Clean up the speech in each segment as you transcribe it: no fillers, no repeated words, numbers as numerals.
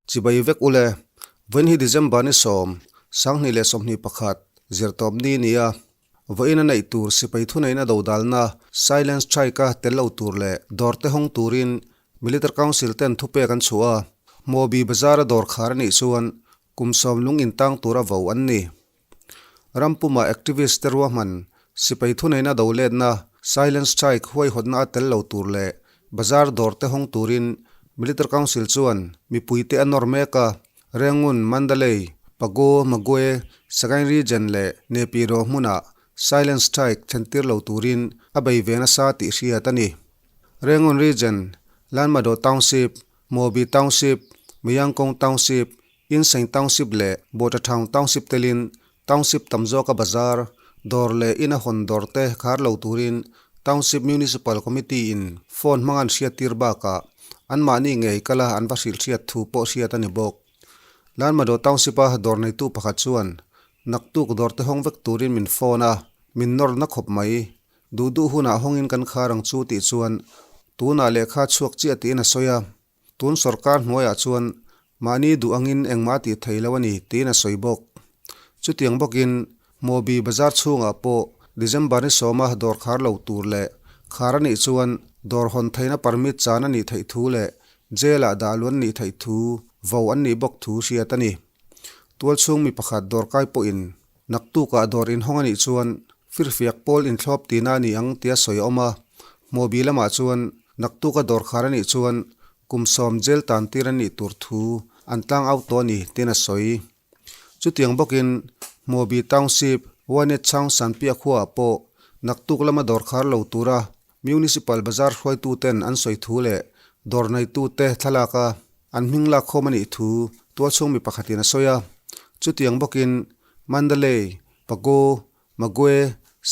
Chibai vek ule, vawiin hi December ni sawm, 2021, zirtawp ni nia. Vawiin a neih tur sipai thuneihna dodalna Silent Strike-a tel lo tur leh dawr te hawng turin Military Council ten thupek an chhuah a, Hmawbi Bazar-a dawr khar a nih chuan kum sawm lung intang tura vo an ni. Rampuma activist te ruahman sipai thuneihna doletna Silent Strike huaihawtna a tel lo tur leh bazar dawr te hawng turin Military Council chuan mipuite a nawr mek a, Rangoon, Mandalay, Pago, Magwe, Sagaing Region leh Naypyidaw hmunah Silent Strike thlentir lo turin a bei ve nasa tih hriat a ni. Rangoon Region, Lanmadaw Township, Hmawbi Township, Miyangkong Township, Insein Township leh Bawṭaṭhaung Township telin Township tam zawka bazar, dawr leh ina hawn dawr te khar lo turin Township Municipal Committee in phone hmang an hriattir bakah anmahni ngei kala an va hrilh hriat thu pawh hriat a ni bawk. Lanmadaw Township-a dawr neitu pakhat chuan, Naktuk dawr te hawng vek turin min phone a, min nawr na khawp mai. Duh duh hunah hawngin kan khar ang chu tih chuan tunah lehkha chhuak chiah tiin a sawi a. Tun sorkar hnuaiah chuan mahni duh angin engmah tih thei lo a ni tiin a sawi bawk. Chutiang bawkin Hmawbi bazar chhungah pawh December ni sawma dawr khar lo tur leh khar a nih chuan dawr hawn theihna permit chan a nih theih thu leh jail-ah dah luan nih theih thu vo an nih bawk thu hriat a ni. Tualchhung mi pakhat dawrkai pawhin Naktukah dawr inhawng a nih chuan firfiak pawl inthlawp tina a ni ang tia sawi a awm a, Hmawbi lamah chuan naktuka dawr khar a nih chuan kum sawm jail tan tir a nih tur thu an tlang au tawh a ni tiin a sawi. Chutiang bawkin Hmawbi Township, Wanet Chhang Sanpia khuaah pawh naktuk lama dawr khar lo tura Municipal bazar hruaituten an sawi thu leh dawr neitute thlalaka an hming lak khawm a nih thu tualchhung mi pakhatin a sawi a. Chutiang bawkin Mandalay, Pago, Magwe,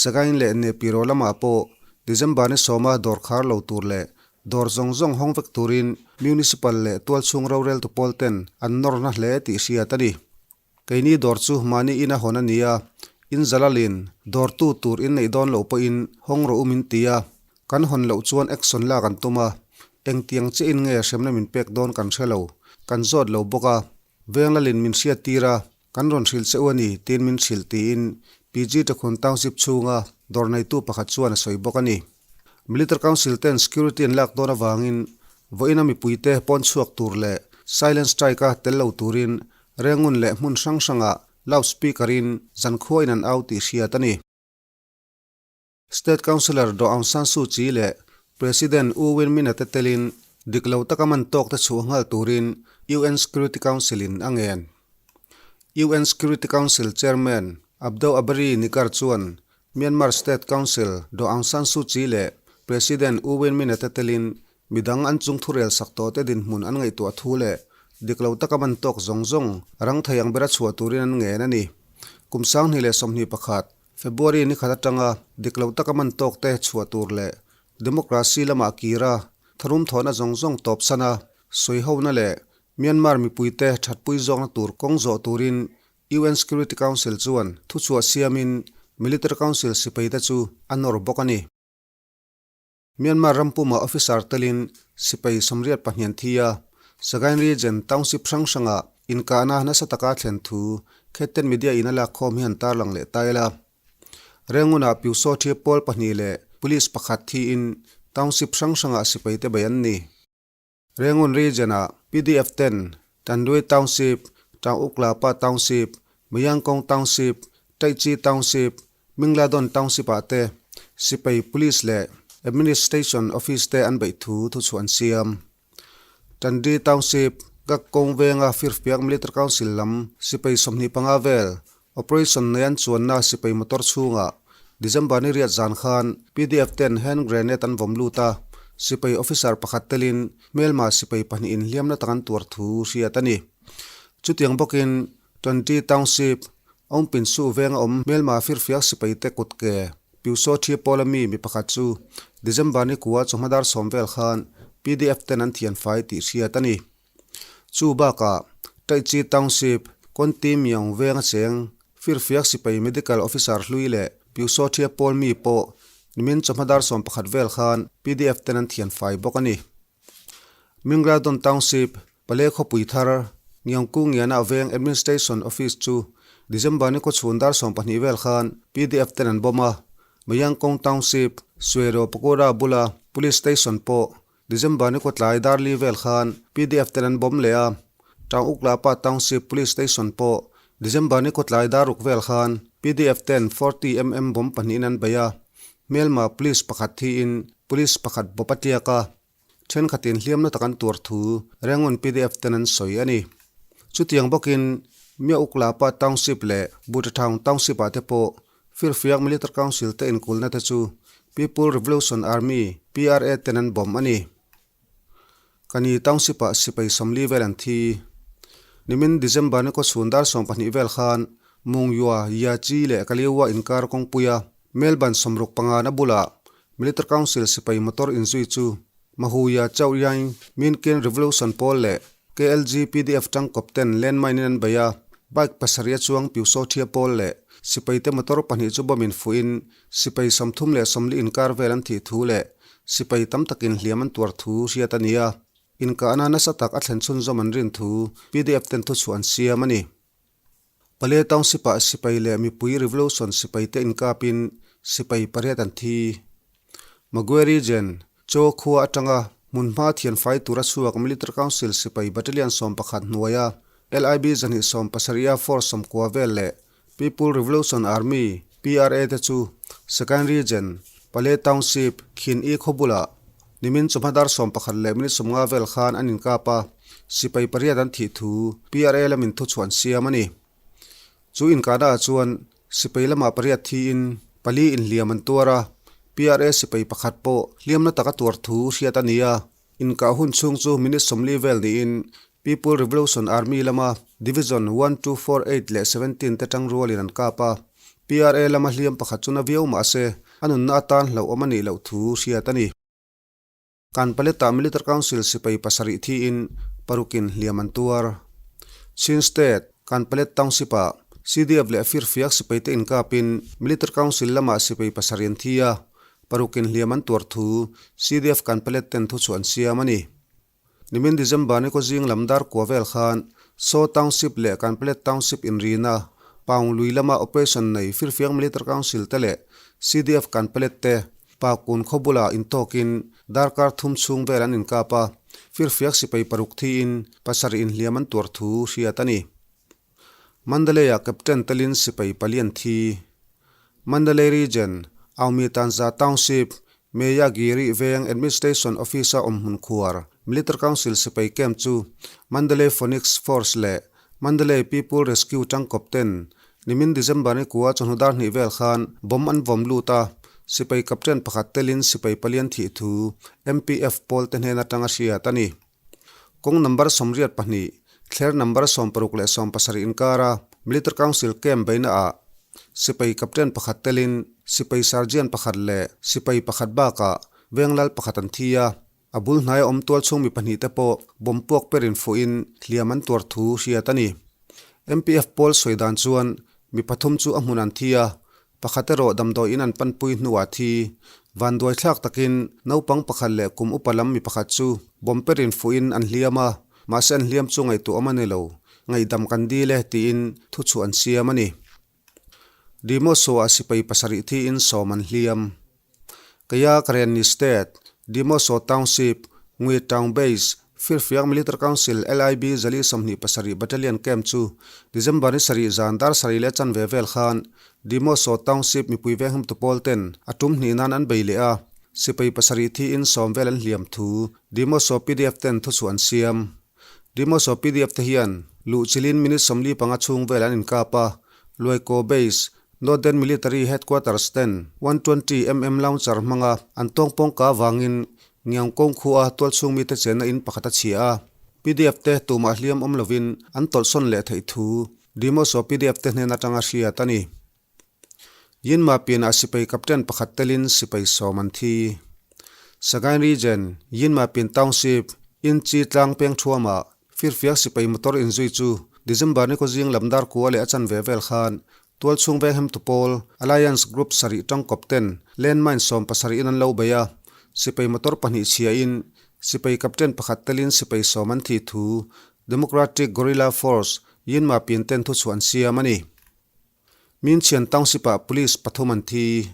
Sagaing leh Naypyidaw lamah pawh December ni sawma dawr khar lo tur leh dawr zawng zawng hawng vek turin Municipal leh tualchhung roreltu pawlten an nawrna hle tih hriat a ni. Keini dawr chu mahni ina hawn a ni a, in zalalin dawrtu tur in neih dawn loh pawhin hawng rawh u min ti a, kan hawn loh chuan action lak an tum a, engtiang chiah in nge hremna min pek dawn kan hre lo, kan zawt lo bawk a, Venglalin min hriat tir a, kan rawn hrilh che u a ni tiin min hrilh tiin PG Takhun Township chhunga dawr neitu pakhat chuan a sawi bawk a ni. Military Council ten security an lak dawn avangin vawiina mipuite pawn chhuak tur leh silent strike-a tel lo turin Rengun leh hmun hrang hrangah loud speaker in zankhua in an au tih hriat a ni. State Councillor Daw Aung San Suu Kyi leh President U Win Myint-a te telin dik lo taka man tawk te chhuah nghal turin UN Security Council in a ngen. UN Security Council Chairman Abdo Abari Nigar chuan Myanmar State Council Daw Aung San Suu Kyi leh President U Win Myint-a te telin Midang an chung thurel sak tawh te dinhmun an ngaihtuah thu leh dik lo taka man tawk zawng zawng rang thei ang bera chhuah turin an ngen a ni. Kum 2021, February ni khat atanga dik lo taka man tawk te chhuah tur leh democracy lamah kira tharum thawhna zawng zawng tawp sana sawihona leh Myanmar mipuite thatpui zawkna tur kawng zawh turin UN Security Council chuan thuchhuah siamin Military Council sipaite chu a nawr bawk a ni. Myanmar ram puma officer telin sipai sawmriat pahnih an thi a, Sagaing Region township hrang hrangah inkahna nasa taka thlen thu Khetten Media in a lakkhawm hi an tarlang leh ta ila. Rengunah Pyusaw thi pawl pahnih leh police pakhat thiin township hrang hrangah sipai te bei an ni. Rengun Region-ah PDF ten Tandui Township, Taung-Uklapa Township, Mayangkong Township, Taihchi Township, Mingladon Township-ah te sipai, police leh administration office te an beih thu thuchhuah an siam. Tandi Township, Gakkong venga Firfiak Military Council lam sipai 25 vel operation nei an chuanna sipai motor chhungah December ni riat zan khan PDF ten hand grenade an vawm lut a, sipai officer pakhat telin hmelma sipai pahnih inhliamna tak an tuar thu hriat a ni. Chutiang bawkin Twenty Township, Awngpinsu venga awm hmelma firfiak sipai te kut ke Pyusaw Thi Pawla mi mi pakhat chu December ni kua chawhma dar sawm vel khan PDF ten an thian fai tih hriat a ni. Chu bakah Taichi Township, Konti Myaung venga cheng Firfiak sipai Medical Officer hlui leh Pyusaw Thia Pawl mi pawh nimin chawhma dar 11 vel khan PDF ten an thian fai bawk a ni. Mingladon Township, Pale khawpui thar, Ngiangku Ngiana Veng Administration Office chu December ni khawchhun dar 12 vel khan PDF ten an bomb a, Mayangkong Township, Suero Pagoda bula Police Station pawh December ni khawtlai dar li vel khan PDF ten an bomb leh a, Tang Uklapa Township Police Station pawh December ni khawtlai dar ruk vel khan PDF ten 40mm bomb pahnihin an bei a, hmelma police pakhat thiin police pakhat bawp a tliak a. Thenkhatin hliamna tak an tuar thu Rangoon PDF ten an sawi a ni. Chutiang bawkin Mya Uklapa Township leh Buttertown Township ah te pawh Firfiak Military Council te inkulna te chu People Revolution Army, PRA, ten an bomb a ni. Kani Township ah sipai 40 vel an thi. Nimin December ni khawchhun dar 12 vel khan Mungyua, Yachi leh Kaliwa inkar kawngpuia Melban 65 na bulah Military Council sipai motor inzui chu Mahuia Chauhyain, Minkin Revolution pawl leh KLG PDF tangkawp ten landmine in an bei a, bike pasarih a chuang Piusothia pawl leh sipaite motor pahnih chu bomb in fuhin sipai 30 inkar vel an thih thu leh sipai tam takin hliam an tuar thu hriat a ni a, inkahna nasa tak a thlen chhunzawm an rin thu PDF ten thuchhuah an siam a ni. Pale Township-ah sipai leh mipui revolution sipaite inkapin sipai pariat an thi. Magwe Region, Chaw khua atanga hmunhma thianfai tura chhuak Military Council sipai battalion 11 hnuaia LIB 270 a force 90 vel leh People Revolution Army, PRA, te chu Sagaing Region, Pale Township, Khin I khaw bulah nimin chawhma dar 11 leh minute 50 vel khan an inkap a, sipai pariat an thih thu PRA lamin thuchhuah an siam a ni. Chu inkahna ah chuan sipai lamah pariat thiin pali inhliam an tuar a, PRA sipai pakhat pawh hliamna taka tuar thu hriat a ni a. Inkah hun chhung chu minute 40 vel niin People Revolution Army lama Division one, two, four, eight leh 17 te tangrualin an kap a, PRA lama hliam pakhat chu na viau mah se a nunna atan hlauhawm a nih loh thu hriat a ni. Kanpaleta Military Council sipai pasarih thiin parukin hliam an tuar. Chin State, Kanpalet Township-ah CDF leh Firfiak sipaite inkapin Military Council lamah sipai pasarih an thi a, parukin hliam an tuar thu CDF Kanpalet ten thuchhuah an siam a ni. Nimin December ni khawzing lam dar kua vel khan Saw Township leh Kanpalet Township inrina Paung lui lama operation nei Firfiak Military Council te leh CDF Kanpalet te Pakun khaw bulah intawkin darkar thum chhung vel an inkap a, firfiak sipai paruk thiin pasarih inhliam an tuar thu hriat a ni. Mandalay-ah Captain telin sipai pali an thi. Mandalay Region, Aumi Tanza Township, Meyagiri Veng Administration Office-a awm hmun khuar Military Council sipai camp chu Mandalay Phoenix Force leh Mandalay People Rescue tangkawp ten nimin December ni kua chawhnu dar hnih vel khan bomb an vawm lut a, sipai captain pakhat telin sipai palian thih thu MPF pawl te hnen atanga hriat a ni. Kawng number 82, thler number 60 leh 70 inkara Military Council camp beihna ah sipai captain pakhat telin sipai sergeant pakhat leh sipai pakhat bakah venglal pakhat an thi a. A bul hnaia awm tual chhung mi pahnih te pawh bomb puak per in fuhin hliam an tuar thu hriat a ni. MPF pawl sawi dan chuan mi pathum chu a hmun an thi a, pakhat erawh damdawi in an panpui hnuah thi. Vanduai thlak takin naupang pakhat leh kum upa lam mi pakhat chu bomb per in fuhin an hliam a, mahse an hliam chu ngaihtuah awm a ni lo, ngaihdam kan dil e tiin thuchhuah an siam a ni. Dimoso-ah sipai pasarih thiin sawm an hliam. Kaya Karenni State, Dimoso Township, Ngui Town Base, Firfiak Military Council LIB 127 Battalion Camp chu December ni sarih zan dar sarih leh chanve vel khan Dimoso Township mipui vengham tu pawl ten a tum hnih nan an bei leh a, sipai pasarih thiin sawm vel an hliam thu Dimoso PDF ten thuchhuah an siam. Dimoso PDF te hian luh chilin minute 45 chhung vel an inkap a, Luaikaw Base, Northern Military Headquarters ten 120 mm launcher hmanga an tawngpawngka avangin Ngiangkawng khua tualchhung mite chenna in pakhat a chhia a, PDF te tumah hliam awm lovin an tawlhsawn leh theih thu Dimoso PDF te hnen atanga hriat a ni. Yinma pianah sipai captain pakhat telin sipai sawm an thi. Sagaing Region, Yinma Pin Township, Inchi tlang peng thuamah firfiak sipai motor inzui chu December ni khawzing lam dar kua leh a chanve vel khan tualchhung veng hem tu pawl Alliance Group sarih tangkawp ten landmine 17 in an lo bei a, sipai motor pahnih chhia in sipai captain pakhat telin sipai sawm an thi thu. Democratic Guerrilla Force, Yinma Pin ten thuchhuah an siam a ni. Minchian Township-ah police pathum an thi.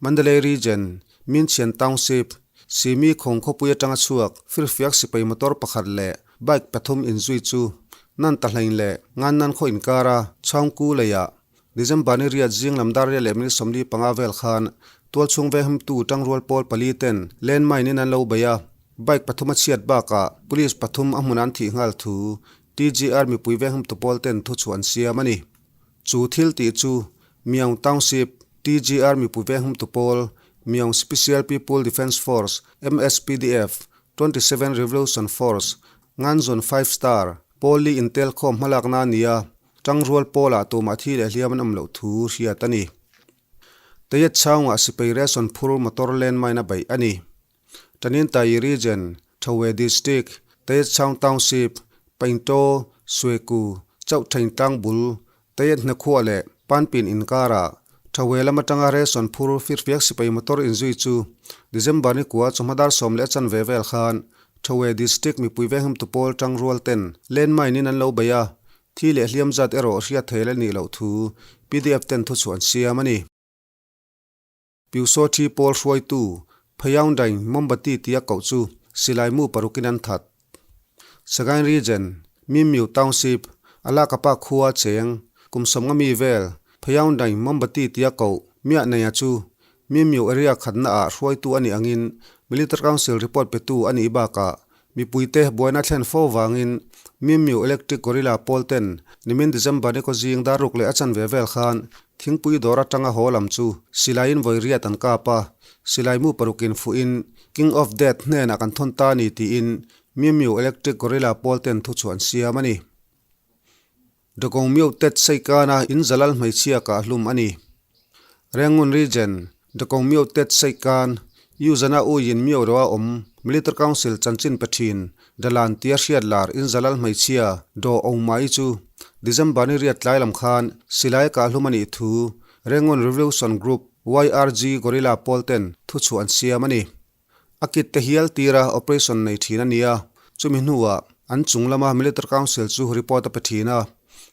Mandalay Region, Minchian Township, Simi Khawng khawpui atanga chhuak firfiak sipai motor pakhat leh bike pathum inzui chu Nan Tahlain leh Ngan Nan khaw inkara Chhaungku leiah December ni riat zing lam dar riat leh minute 45 vel khan tualchhung vehmtu tangrual pawl pali ten landmine in an lo bei a, bike pathum a chhiat bakah police pathum a hmun an thih nghal thu TGR mipui vehmtu pawl ten thuchhuah an siam a ni. Chu thil tih chu Myaung Township TGR mipui vehmtu pawl Myaung Special People Defence Force, MSPDF, 27 Revolution Force, Nganzon Five Star, pawl li intelkhawm hmalakna a ni a, Tangrual pawlah tumah thi leh hliam an awm loh thu hriat a ni. Tayet chhangah sipai ration phur motor landmine a beih a ni. Tanintayi Region, Thawe District, Tayet Chhang Township, Paingtaw, Sueku, Chauhthain Tlangbul, Tayet Hnakhua leh Panpin inkarah Thawe lam atanga ration phur firfiak sipai motor inzui chu December ni kua chawhma dar sawm leh a chanve vel khan Thawe District mipui venghimtu pawl tangrual ten landmine in an lo bei a, Thi leh hliam zat erawh hriat theih la nih loh thu pdf ten thuchhuah an siam a ni. Piusaw thi pawl hruaitu Phayaungdaing Mombati tia koh chu silai mu parukin an that. Sagaing Region, Mimyu Township, Alakapa khua cheng kum sawmnga mi vel Phayaungdaing Mombati tia koh Miah Neia chu Mimyu area khatna ah hruaitu a nih angin Military Council report petu a nih bakah Mipuite buaina thlen fo vangin Mimyu Electric Gorilla pawl ten nimin December ni kaw zing dar ruk leh a chanve vel khan thingpui dawr atanga haw lam chu silaiin vawi riat an kap a, silai mu parukin fuhin King of Death hnenah kan thawn ta a ni tiin Mimyu Electric Gorilla pawl ten thuchhuah an siam a ni. Dagongmyo Tet Seikana in zalal hmeichhia kah hlum a ni. Rangoon Region, Dagongmyo Tet Seikan, Yuzana U Yin Myo Roa awm Military Council chanchin pe thin Dalan tia hriat lar in zalal hmeichhia Do Aung Mai chu December ni riat tlai lam khan silai kah hlum a nih thu Rangoon Revolution Group, YRG, Guerrilla pawl ten thuchhuah an siam a ni. A kit te hial tira operation nei thin a nia, chumi hnuah an chung lama Military Council chu report a pe thin a.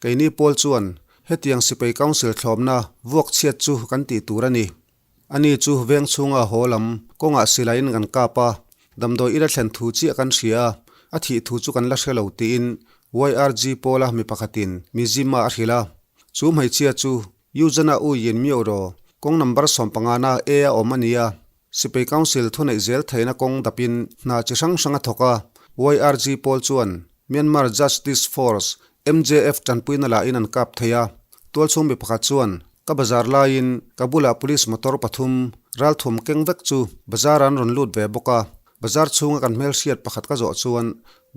Keini pawl chuan hetiang sipai council thlawpna vuak chhiat chu kan tih tur a ni. Ani chu veng chhunga haw lam kawngah silaiin kan kap a, damdawi ila thlen thu chiah kan hria a, a thih thu chu kan la hre lo tiin YRG pawla mi pakhatin Mizima a hrilh a. Chu hmeichhia chu Yuzana U Yin Myo Ro kawng number sawmpangana A a awm a nia. Sipai Council thuneih zel theihna kawng dapin hna chi hrang hrang a thawk a, YRG pawl chuan Myanmar Justice Force, MJF, tanpuina lahin an kap thei a. Tualchhung mi pakhat chuan, Ka bazar laiin ka bulah police motor pathum ralthum keng vek chu bazar an rawn lut ve bawk a. Bazar chhunga kan hmelhriat pakhat ka zawh chuan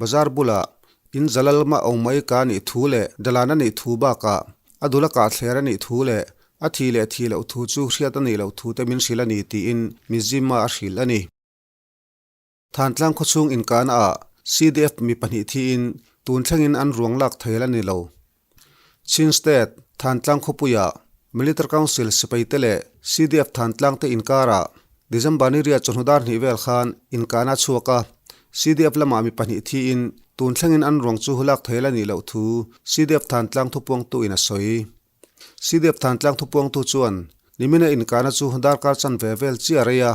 bazar bulah in zalal mah awm mai ka nih thu leh dalan a nih thu bakah a dul a kah thler a nih thu leh A thi leh thi loh thu chu hriat a nih loh thu te min hrilh a ni tiin Mizima a hrilh a ni. Thantlang khawchhung inkahna ah CDF mi pahnih thiin tun thlengin an ruang lak theil a ni lo. Chin State, Thantlang khawpuiah Military Council sipai te leh CDF Thantlang te inkarah December ni riat chawhnu dar hnih vel khan inkahna a chhuak a, CDF lamah mi pahnih thiin tun thlengin an ruang chu lak theil a nih loh thu CDF Thantlang thupuangtu in a sawi. CDF Thantlang thupuangtu chuan nimina inkahna chu darkar chanve vel chiah rei a,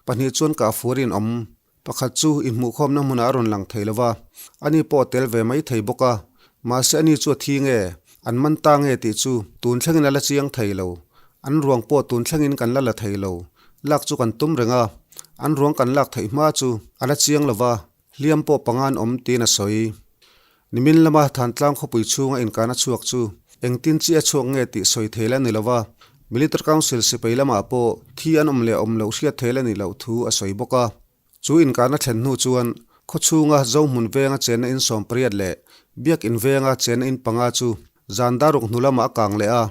pahnih chuan kah fuar in awm. Pakhat chu inhmuhkhawmna hmunah a rawn lang thei lo va, ani pawh a tel ve mai thei bawk a, mahse ani chu a thi nge, an man ta nge tih chu tun thlengin a la chiang thei lo. An ruang pawh tun thlengin kan la la thei lo, lak chu kan tum reng a, an ruang kan lak theih hma chu a la chiang lo va, Hliam pawh panga an awm tiin a sawi. Nimin lama Thantlang khawpui chhunga inkahna chhuak chu engtin chi a chhuak nge tih sawi thei la ni lo va, Military Council sipai lamah pawh thi an awm leh awm loh hriat thei la nih loh thu a sawi bawk a. Chu inkahna thlen hnu chuan khaw chhunga Zohmun venga chenna in 80 leh Biakin venga chenna in panga chu zan daruk hnu lamah a kang leh a.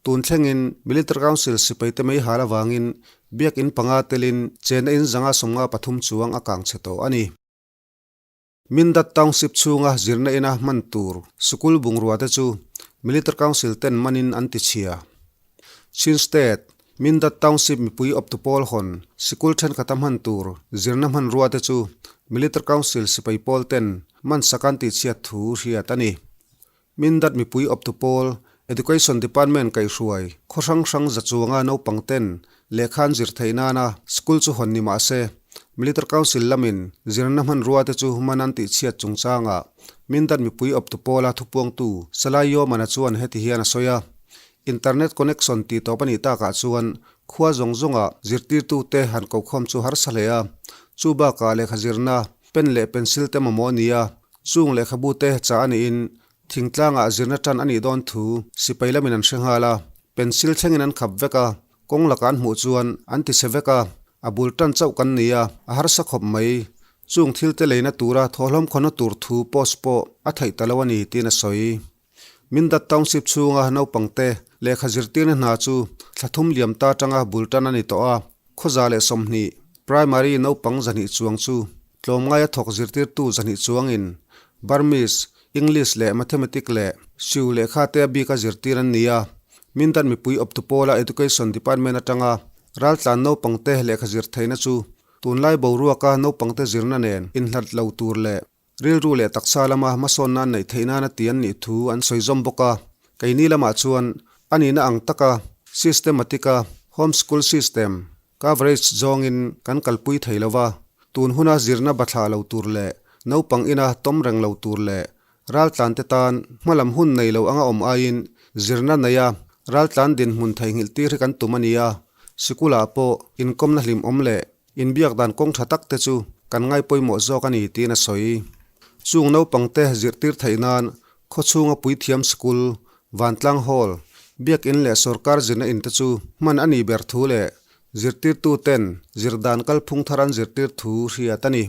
Tun thlengin Military Council sipaite mei hal avangin Biakin panga telin chenna in 153 chuang a kang chhe tawh a ni. Mindat Township chhunga zirna ina hman tur sikul bungrua te chu Military Council ten manin an ti chhia. Chin State, Mindat Township mipui awptu pawl hawn sikul thenkhat a hman tur zirna hmanrua te chu Military Council sipai pawl ten man sak an tihchhiat thu hriat a ni. Mindat mipui awptu pawl, Education Department kaihhruai, khaw hrang hrang za chuanga naupang ten lehkha an zir theih nana school chu hawn ni mah se, Military Council lamin zirna hmanrua te chu man an tihchhiat chungchangah Mindat mipui awptu pawla thupuangtu Salai Yomana chuan heti hian a sawi a, Internet connection tih tawp a nih takah chuan khua zawng zawngah zirtirtute han kokhawm chu harsa hle a, chu bakah lehkha zirna, pen leh pencil te mamawh a ni a, Chung lehkhabute chah a niin thingtlangah zirna tan a nih dawn thu sipai lamin an hre nghal a, pencil thlengin an khap vek a, kawng lakah an hmuh chuan an ti chhe vek a, a bul tan chauh kan ni a, a harsa khawp mai. Chung thilte leina tura thawhlawm khawna tur thu post pawh a theih ta lo a ni tiin a sawi. Mindat Township chhunga naupangte lehkha zirtirna hna chu thla thum liam ta atanga bul tan a ni tawh a, khawza leh 20 primary naupang 200 chuang chu tlawmngaia thawk zirtirtu 200 chuangin Burmese, English leh Mathematic leh Siu lehkha te a bika zirtir an ni a. Mindat mipui awptu pawla Education Department atanga raltlan naupangte lehkha zir theihna chu tunlai boruaka naupangte zirna nen inhlat lo tur leh Rilru leh taksa lama hmasawnna an neih theih nana ti an nih thu an sawi zawm bawk a. Keini lamah chuan a nihna ang taka systematic-a home school system coverage zawngin kan kalpui thei lo va, tun huna zirna bathlah lo tur leh naupang ina tawm reng lo tur leh raltlante tan hmalam hun nei lo anga awm aiin zirna neia raltlan dinhmun theihnghilh tir hi kan tum a ni a, sikulah pawh inkawmna hlimawm leh Inbiak dan kawng tha tak te chu kan ngai pawimawh zawk a ni tiin a sawi. Chung naupang te zirtir theih nan khawchhunga puithiam school, Vantlang Hall, Biakin leh sawrkar zirna in te chu hman a nih ber thu leh zirtirtu ten zir dan kalphung thar an zirtir thu hriat a ni.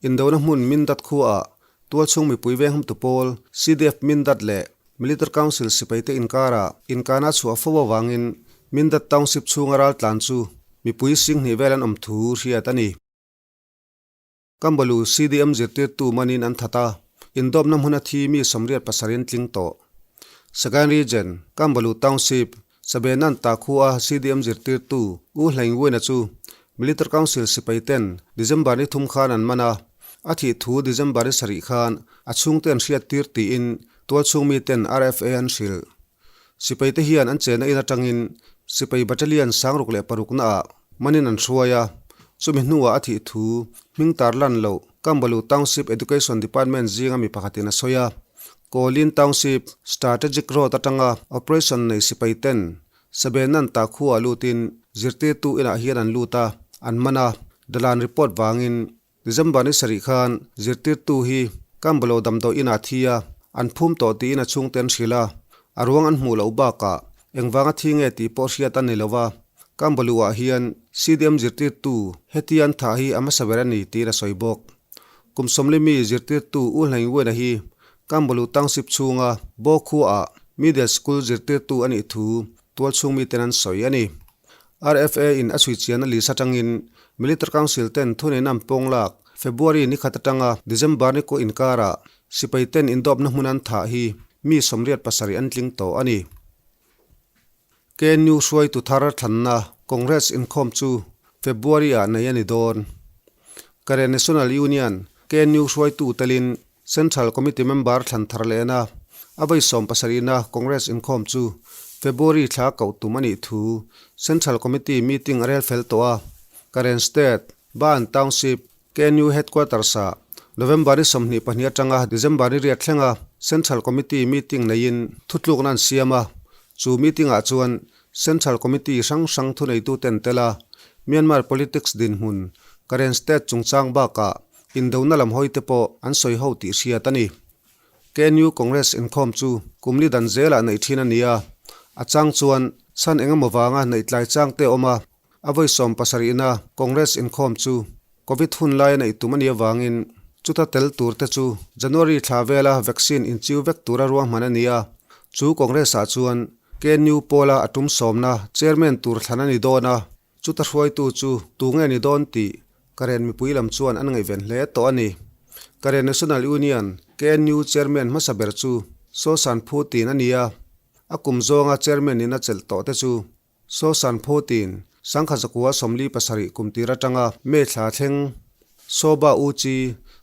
Indona hmun Mindat khuaah tualchhung mipui venghumtu pawl CDF Mindat leh Military Council sipaite inkarah inkana chhuah fo avangin Mindat Township chhunga raltlan chu mipui 20,000 vel an awm thu hriat a ni. Kambalu CDM zirtirtu manin an that a, indawpna hmuna thi mi 87 an tling tawh. Sagaing Region, Kambalu Township, Sabenan ta khua CDM zirtirtu U Hlaingwina chu Military Council sipai ten December ni thum khan an man a, a thih thu December ni sarih khan a chhungte an hriat tir tiin tualchhung mi ten RFA an hrilh. Sipai te hian an chena in atangin sipai battalion 66 naah manin an hruai a, chumi hnuah a thih thu hming tar lan loh Kambalu Township Education Department zinga mi pakhatin a sawi a. Kawlin Township Strategic Road atanga operation nei sipai ten Sabenan ta khuaah lutin zirtirtu inah hian an lut a, an man a, dalan report vangin December ni sarih khan zirtirtu hi Kambalo damdawi inah thi a, an phum tawh tiin a chhungte an hrilh a, a ruang an hmuh loh bakah engvanga thi nge tih pawh hriat a ni lo va, Kambalu-ah hian CDM zirtirtu hetia an thah hi a hmasa ber a ni tiin a sawi bawk. Kum 40 mi zirtirtu U Hlaingwena hi Kambalu Township chhunga Bo khuaah Middle School zirtirtu a nih thu tualchhung miten an sawi a ni. RFA in a chhui chian a list atangin Military Council ten thuneihna an pawng lak February ni khat atanga December ni kaw inkarah sipai ten indawpna hmun an thah hi mi 87 an tling tawh a ni. KNU hruaitu thar thlanna Congress inkhawm chu February ah nei a ni dawn. Karen National Union, KNU hruaitu telin Central Committee member thlan thar lehna a vawi 70na Congress inkhawm chu February thla koh tum a nih thu Central Committee meeting a rel fel tawh a. Karen State, Baan Township, KNU Headquarters ah November ni 22 atanga December ni riat thlenga Central Committee meeting neiin thutlukna an siam a. Chu meeting ah chuan Central Committee hrang hrang thuneituten tel a, Myanmar politics dinhmun, Karen State chungchang bakah Indona lam hawi te pawh an sawi ho tih hriat a ni. KNU Congress inkhawm chu kum li dan zelah neih thin a ni a, a chang chuan chhan eng emaw vanga neih tlai chang te a awm a, a vawi 70na Congress inkhawm chu Covid hun laia neih tum a nih avangin chuta tel tur te chu January thla vela vaccine inchiu vek tura ruahman a ni a, chu Congress ah chuan KNU pawla a tum sawmna chairman tur thlan a ni dawn a. Chuta hruaitu chu tu nge ni dawn tih Karen mipui lam chuan an ngaihven hle tawh a ni. Karen National Union, KNU, Chairman hmasa ber chu Saw San Phu Tin a ni a, a kum zawnga Chairman in a chelh tawh te chu Saw San Phu Tin, 1947 kum tir atanga May thla thleng, Saw Ba U Chi,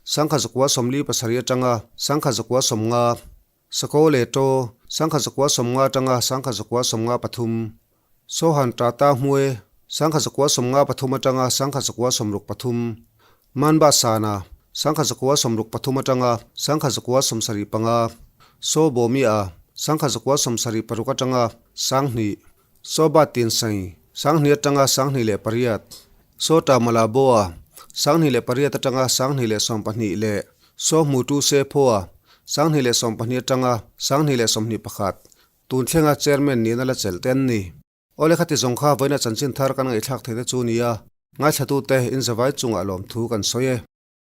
1947 atanga 1950, Sakaw leh Ṭaw, 1950 atanga 1953, Sohan Tata Hmue, 1953 atanga 1963, Manba Sana, 1963 atanga 1975, Saw Bawmia, 1976 atanga 2000, Soba Tinsai, 2000 atanga 2008, Sawta Malaboa, 2008 atanga 2012 leh Saw Hmutu Se Phoa, 2012 atanga 2021, tun thlenga Chairman nihna la chelh te an ni. Awle khati zawng kha vawiina chanchin thar kan ngaihthlak theihna chu nia, ngaithlatute inzavai chungah lawmthu kan sawi e.